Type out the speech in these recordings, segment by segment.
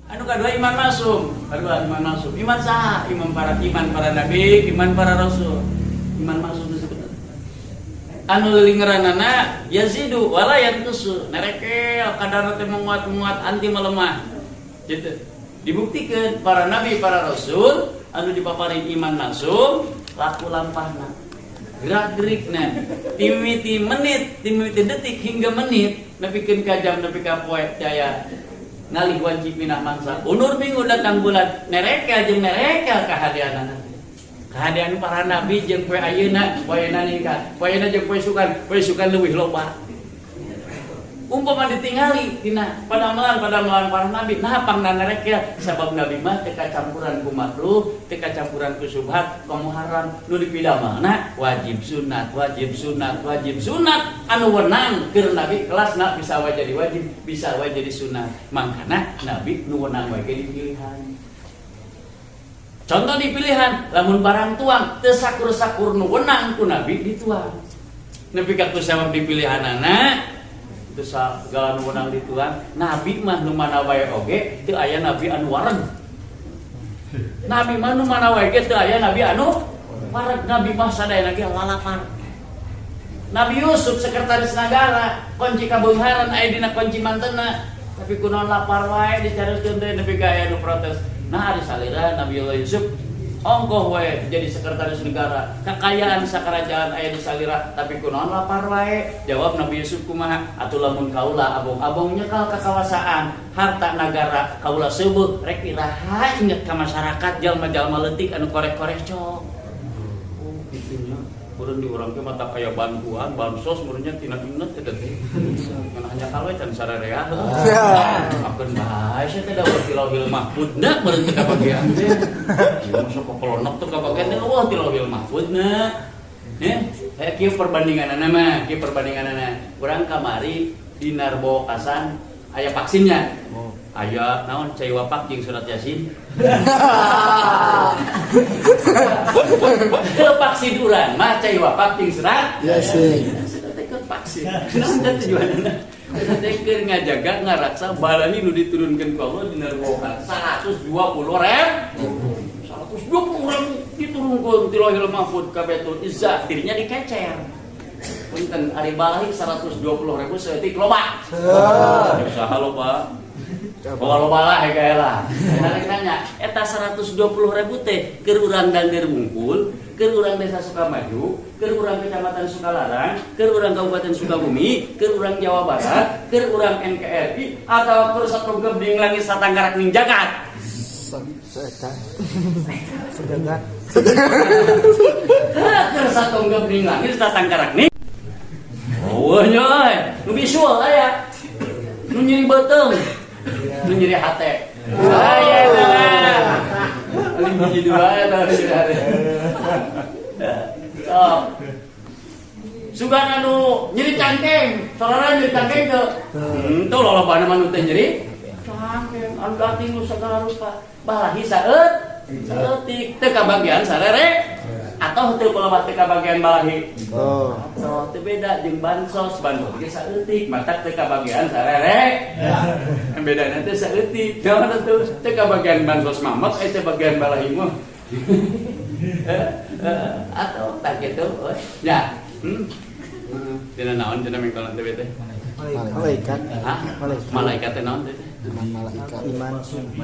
Anu kadua iman masum, kadua iman masum. Iman saha? Iman para nabi, iman para rasul. Iman masum disebut. Anu lilingeranana yazidu wala yanqusu, nerekel kadarna teh menguat-menguat anti melemah. Gitu. Dibuktikan para nabi, para rasul anu dipaparin iman masum, laku lampahna. Gerak-gerikna timiti menit, timiti detik hingga menit, nepikeun ka jam, nepi ka poe jaya ngalih wanci pinah mangsa unur minggu datang bulan nerekel jeung nerekel kahadeanana, kahadean para nabi jeung poe ayeuna, poena ningkat, poena jeung poe sukan, poe sukan leuwih loba. Umpama ditingali tina padamelan padamelan para nabi, nah pangna nerekel sabab nabi mah teu kacampuran ku makruh, teu kacampuran ku subhat, komo haram. Nu dipidamana wajib, sunat, wajib, sunat, wajib, sunat. Anu wenang keur nabi kelasna bisa wae jadi wajib, bisa wae jadi sunat. Mangkana nabi nu wenang wae ge dipilihan. Contoh dipilihan, lamun barang tuang teu sakur-sakur nu wenang ku nabi dituang. Nepi ka ku sabab dipilihanana itu segala nu wenang dituang. Nabi mah nu mana wae oge teu aya nabi anu wareg. Nabi mah nu mana wae ge teu aya nabi anu wareg. Nabi mah sadayana ge lalapar. Nabi Yusuf sekretaris negara, kunci kabeungharan aya dina kunci mantena, tapi kunaon lapar wae dicarioskeun teh nepi ka aya nu protes. Nah, ari salira Nabi Allah Yusuf ongkoh wae jadi sekretaris negara, kekayaan sakerajaan aya di salira, tapi kunaon lapar wae? Jawab Nabi Yusuf kumaha atuh? Lamun kaula abong-abong nyekal kakawasaan, harta negara kaula seubeuh, rek iraha inget ka masyarakat, jalma-jalma leutik anu korek-korek cok? Oh kitu nya. Meureun di urang teh mata kaya bantuan bansos meureunnya tina inget eta teh. Ngan hanya kalau can sararea. Akeun bae sia teh da ti Lauhil Mahfudna meureun teh kabagian teh. Ieu masuk ke kolonok teh kabagian teh eueuh ti Lauhil Mahfudna. Ya, kayak kieu perbandinganana mah, kieu perbandinganana. Urang kamari di Narbokasan aya vaksinnya. Oh. Aya naon, cai wapak jeung surat Yasin. Ke vaksin urang mah cai wapak jeung surat Yasin. Sudah teh keur vaksin. Naon teh tujuanna? Eta teh keur ngajaga ngaraksa balahi nu diturunkeun ku Allah di Narbokan 120 ribu. 120 ribu diturunkeun ti Lauhil Mahfud ka Baitul Izzah, dirinya dikecer. Punten, ari balahi 120 ribu saeutik loba? Usaha loba. Bawa loba lah ya lah. Nah, nanya, eta 120 ribu teh keur urang Dandir Bungkul, keur urang Desa Sukamaju, keur urang Kecamatan Sukalarang, keur urang Kabupaten Sukabumi, keur urang Jawa Barat, keur urang NKRI, atau keur satungkep ning langit satangkarak ning jagat? Setan. Sejagat. Keur satungkep ning langit satangkarak ning. Oh, nya, nu visual aya. Nu nyeri beuteung, nu nyeri hate. Aya eta mah. Paling hiji dua eta nu nyeri hate. Oh. Sugan anu nyeri cangkeng, sorana nyeri cangkeng teu? Henteu, lolobana mah nu teu nyeri cangkeng, anu dating nu segala rupa. Balahi saeutik teu kabagian sarere atau teu kuloba teu kabagian balahi? Oh. Atau teu beda jeung bansos, bansos ge saeutik, matak teu kabagian sarere. Bedana teh saeutik. Jangan atuh teu kabagian bansos mamek, eh teu bagian balahi mah. Atau tak gitu. Ya. Dina naon cenah mengkolan teh teh? Malaikat. Hah? Malaikat. Malaikat teh naon teh? Iman malaikat. Iman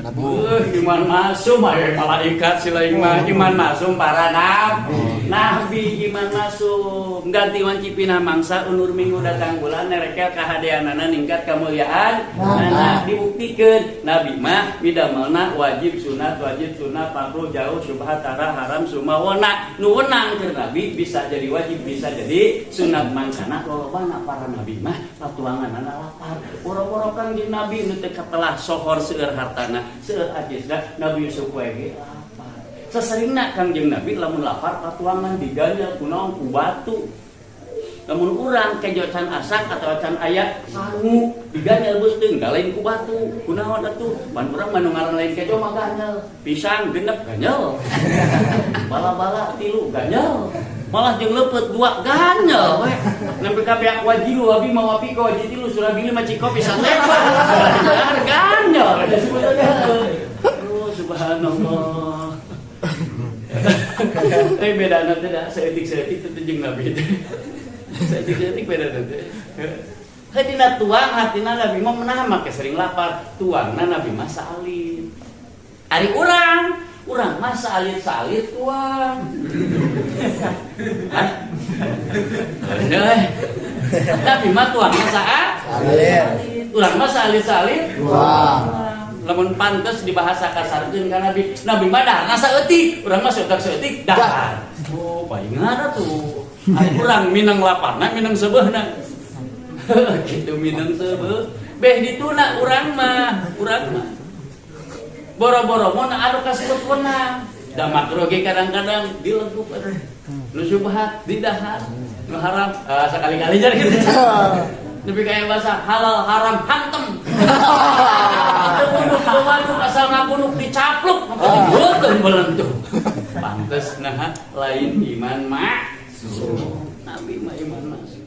nabi. Iman masum aya malaikat sila mah iman masum para nabi. Nabi iman masum ganti wanci pinah mangsa unur minggu datang bulan nerekel kahadeanana ningkat kemuliaan. Nah, dibuktikeun nabi mah midamelna wajib, sunat, wajib, sunat, makruh, jauh, syubhat, tara, haram, sumawana. Nu wenang keur nabi bisa jadi wajib, bisa jadi sunat. Mangkana lolobana para nabi mah patuanganana lapar. Boro-boro Kangjeng Nabi nu teu katelah sohor seueur hartana, seueur ajesna, Nabi Yusuf wae ge lapar. Saseringna Kangjeng Nabi lamun lapar patuangan diganyel kunaon, ku batu. Lamun urang kejo can asak atau can aya sangu diganyel beuteung da lain ku batu. Kunaon atuh? Pan urang mah nu ngaran lain kejo mah ganyel. Pisang genep ganyel. Bala-bala tilu ganyel. Malah jeung leupeut dua ganyel we. Nembe ka beak wajilu abi mawa piko waji tilu surabili maci kopi sate. Ganyel sebetulnya. Eh, beda nanti dah saeutik-saeutik teh jeung Nabi teh. Saeutik-saeutik beda nanti. Heuh, dina tuang hatina Nabi mah menah make sering lapar, tuangna Nabi mah saalit. Ari urang, urang mah saalit-saalit tuang. Hah? Heuh. Nabi mah tuangna saat Salit. urang mah saalit-saalit Tuang. Lamun pantes dibahasa kasarkeun ka Nabi, Nabi mah daharna saeutik, urang mah saeutik saeutik dahar. Oh, palingan atuh. Ari urang minang laparna, minang seubeuhna. Gitu minang seubeuh. Beh dituna urang mah, urang mah. Boro-boro mun anu kasebut wenang. Da makruh ge kadang-kadang dilegup atuh. Nu syubhat didahar, nu haram sekali-kali jadi gitu. Lebih kayak bahasa halal haram hantem. Teu unduk teu waduk asal ngakunuk dicapluk, maka belentuh. Pantes nah lain iman mah. Nabi mah iman masuk.